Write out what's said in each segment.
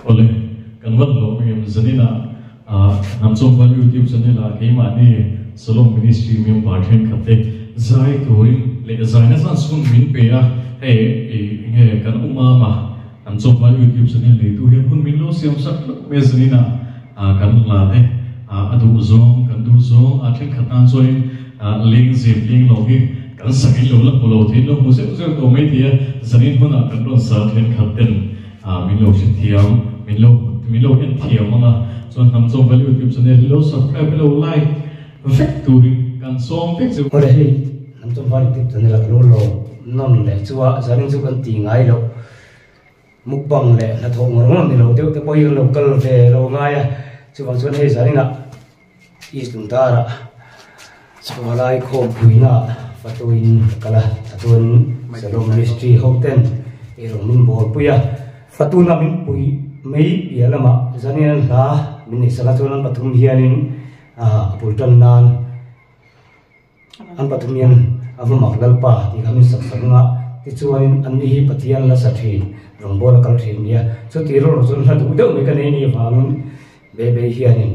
Awle, kan van lawm em zanin ah Hnamchawm Val YouTube channel ah keimahni Salom Ministry member thenkhat te zai turin leh zaina zan chhun min pe a, hei enge kan awm am a Hnamchawm Val YouTube channel neitu hian hun min lo siam sak hlauh mai a zanin ah kan hla te a duh zawng kan duh zawng a thenkhat tan chuanin lengzem leng lo hi kan sak in lo la hmu lo thei in lo hmu zeuh zeuh tawh mai thei a, zanin hunah kan rawn sa thenkhat ten Min lo hrethiam, min lo min lo en thiam ang a, chuan Hnamchawm Val YouTube channel hi lo subscribe lo like vek turin kan sawm vek chu. Awle hei Hnamchawm Val YouTube channel a ka lo lawm nawn leh chu a, zanin chu kan ti ngai loh mukbang leh hnathawh ngawr ngawr ni lo deuh te pawh hi kan lo kal ve lo ngai a, chuvang chuan hei zanin ah East Lungdar ah chhuahlai khawmpuina ah Fatuin ka kal a, chuan Shalom Ministry ho ten eirawng min bawl pui a, Fatuna min pui mai piah lamah zanin an hla min neih sak a, chuan an pathum hianin a bul tan nan an pathum hian a va mak Lalpa tih kha min sak sak ang a, tichuanin anni hi Pathian la sa thin rawngbâwl a kal thin nia, chuti rawh chuan hla duh deuh mai ka nei nih avangin Bebe hianin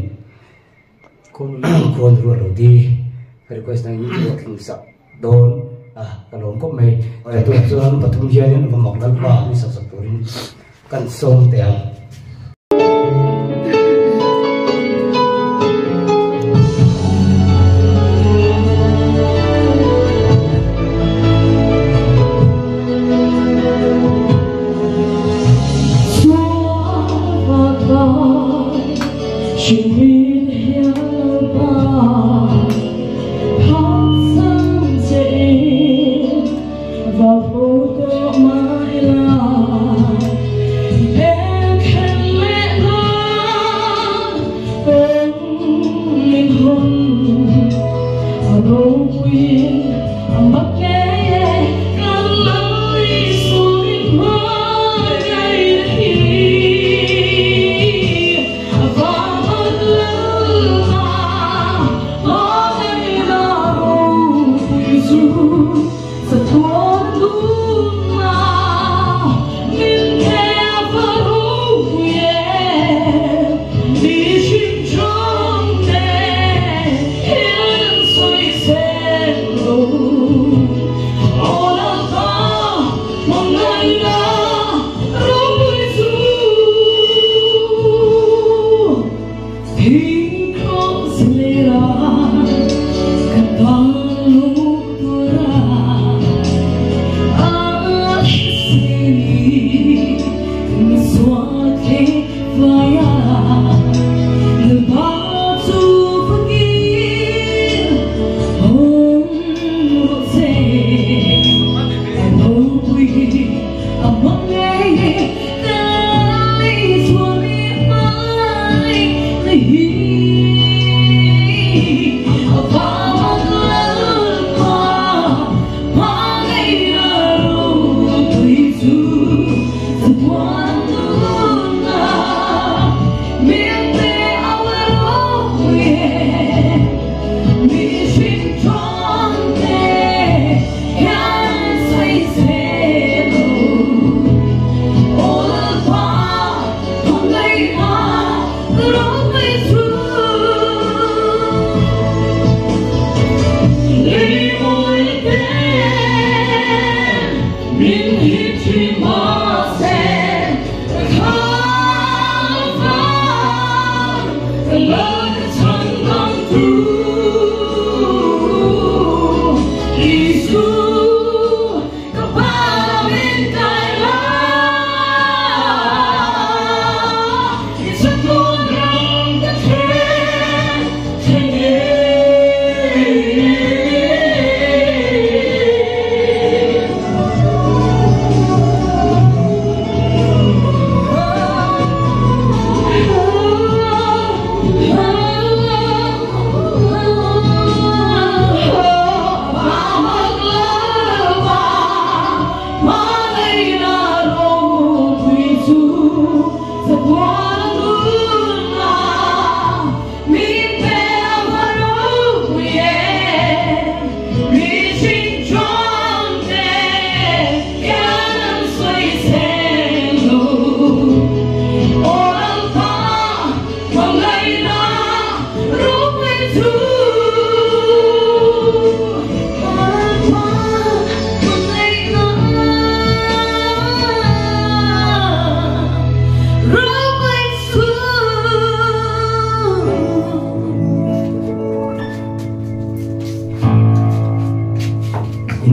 khawn ruah lo di ka request na in ruah thleng sak dawn a ka lawm khawp mai tunah chuan pathum hianin va mak Lalpa min sak sak turin kan sawm teh ang.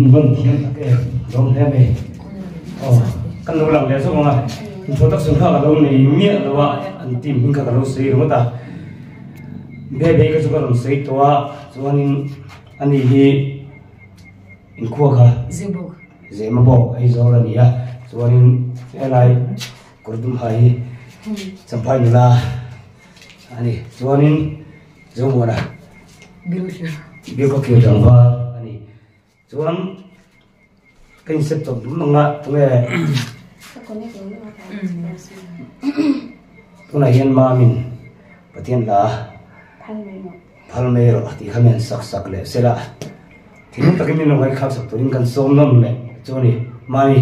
In van thiam tak em lawm hle mai aw kan lo lang leh zawk ang a introduction kha ka lo nei miah lo a an team hming kha ka lo sawi ringawt a Bebe ka chu ka rawn sawi tawh a chuanin ani hi inkhua kha Zemabawk Aizawl a ni a chuanin helai kawr dum ha hi Champhai nula a ni chuanin Zomuana Biakkhawkhir tlangval a ni. Chuan ka inset chawp dum ang a, tunge tunah hian Mamin Pathian hla phal mai rawh tih kha min sak sak leh sela thinlung takin min lo ngaihthlak sak turin kan sawm nawn leh chu a ni. Mami.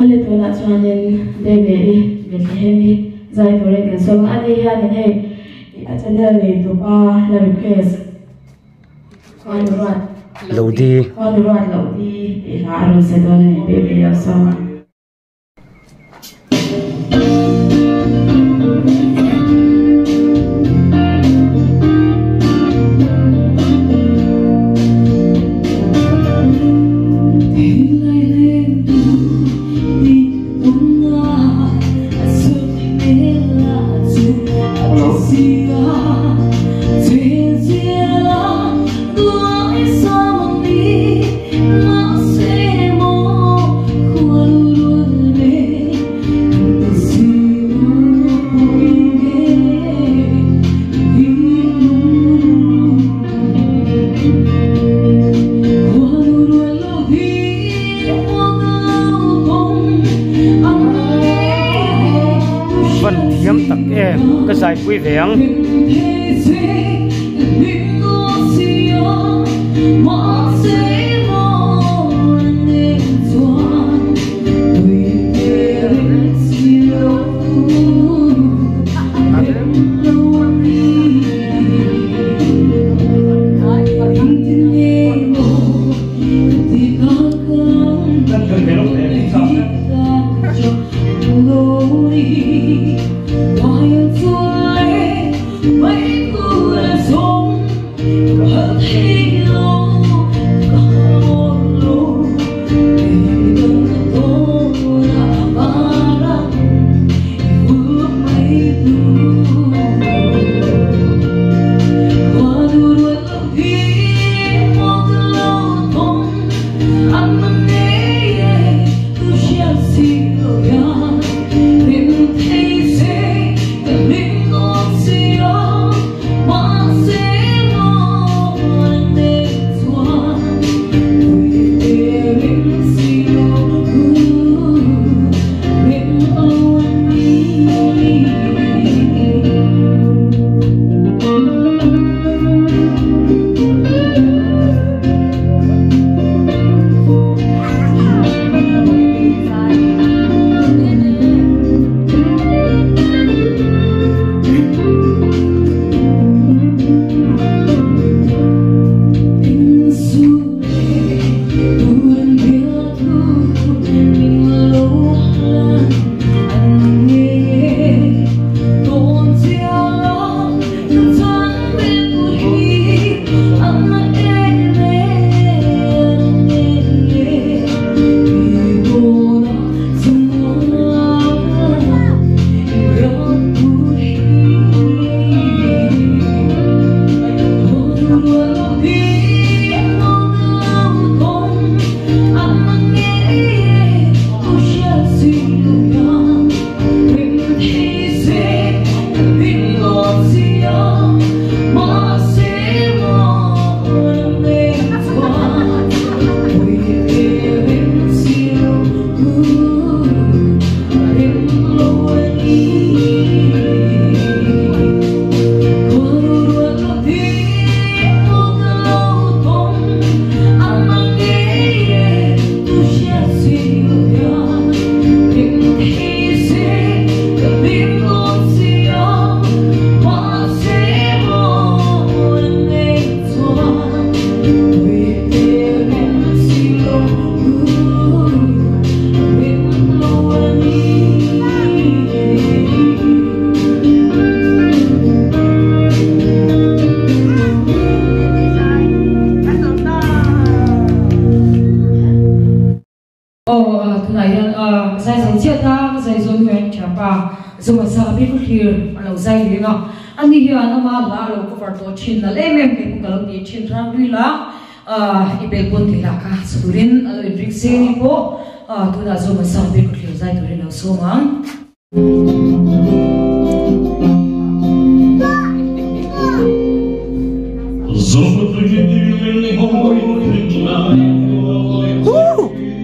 Awle tunah chuanin Bebe-i Bethlehem-i zai turin kan sawm a, ani hianin hei a channel nei tupa la request Khuanu ruat Lo di Khuanu ruat loh di tih hla a rawn sa dawn a ni Bebe-i a sawm a. Ka zaipui ve ang.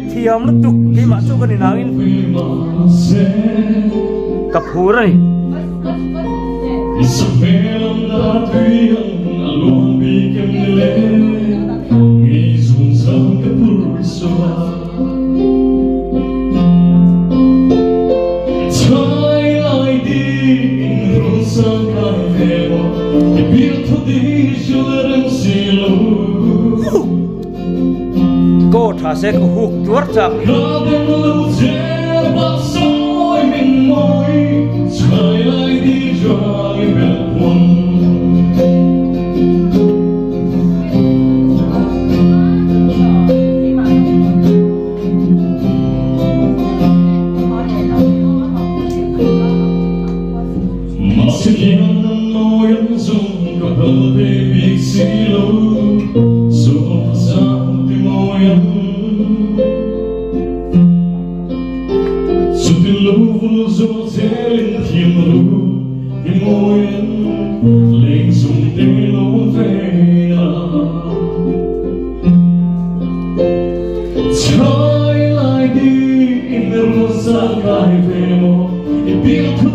Thiam lutuk keimah chu ka ni nangin ka phur a ni. Cô thả xe có hụt tuốt chặt.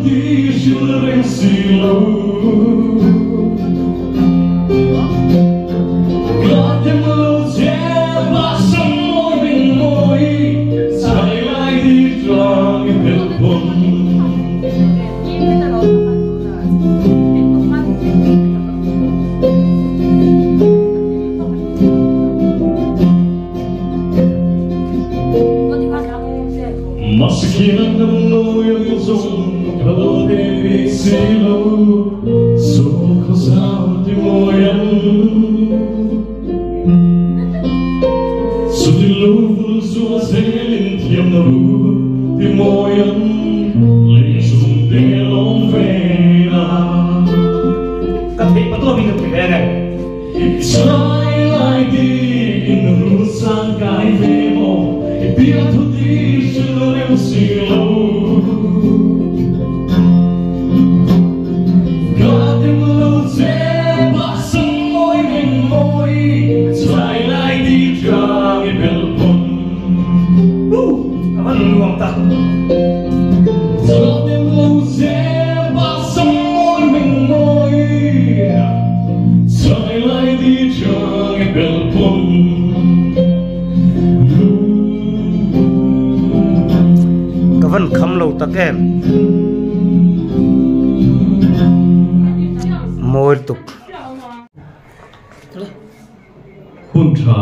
di hril reng si lo Ka dem lo che bahsam mawi min mawi Chai lai di tlang i pel pawn. Maski na dam lo yang zong ka lo te bik si lo So kho sao ti mawi ang Su ti lo vul zua zelin thiam na ru ti mawi ang Ling sung te long ve na Ka thei pa to min ti ve ne. Sai lai di in ru sang kai ve mo I bia thu di hril rem si lo Ka dem lo che bahsam mawi min mawi Chai lai di tlang i bel pawn. Woo! A van nuam tak. Ka dem lo che bahsam mawi min mawi Chai lai di tlang i bel pawn. Ka van kham lo tak em. Mawi tuk. Hun tha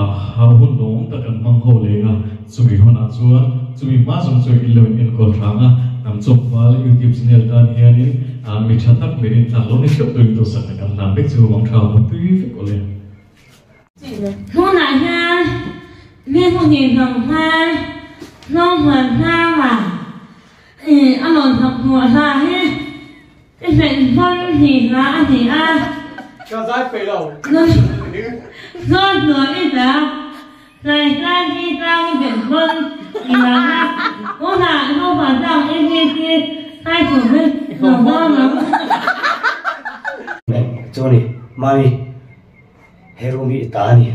hun lawm tak an hmang ho leng a, chumi hunah chuan chumi hma zawng chu in lo in enkawl hrang a, hnam chawmfal YouTube channel tan hianin mi tha tak mi rintlak lo ni hreuh turin duhsakna kan hlan vek chu vang tha mutui vek awle. Tunah hian mi hmuhnih hnam hmel hnawng hmuan hnangah a rawn hnawk hmuh hla hi i hmeih hmawn hnih hla a ni a. Hnawn hnuai i hla hlai hlai hi tlang i hmeih hmawn i lang a, tunah naupang tlang i hi hi hlai tur hi lo hmang ang. Chuan i mami he room hi i ta a ni.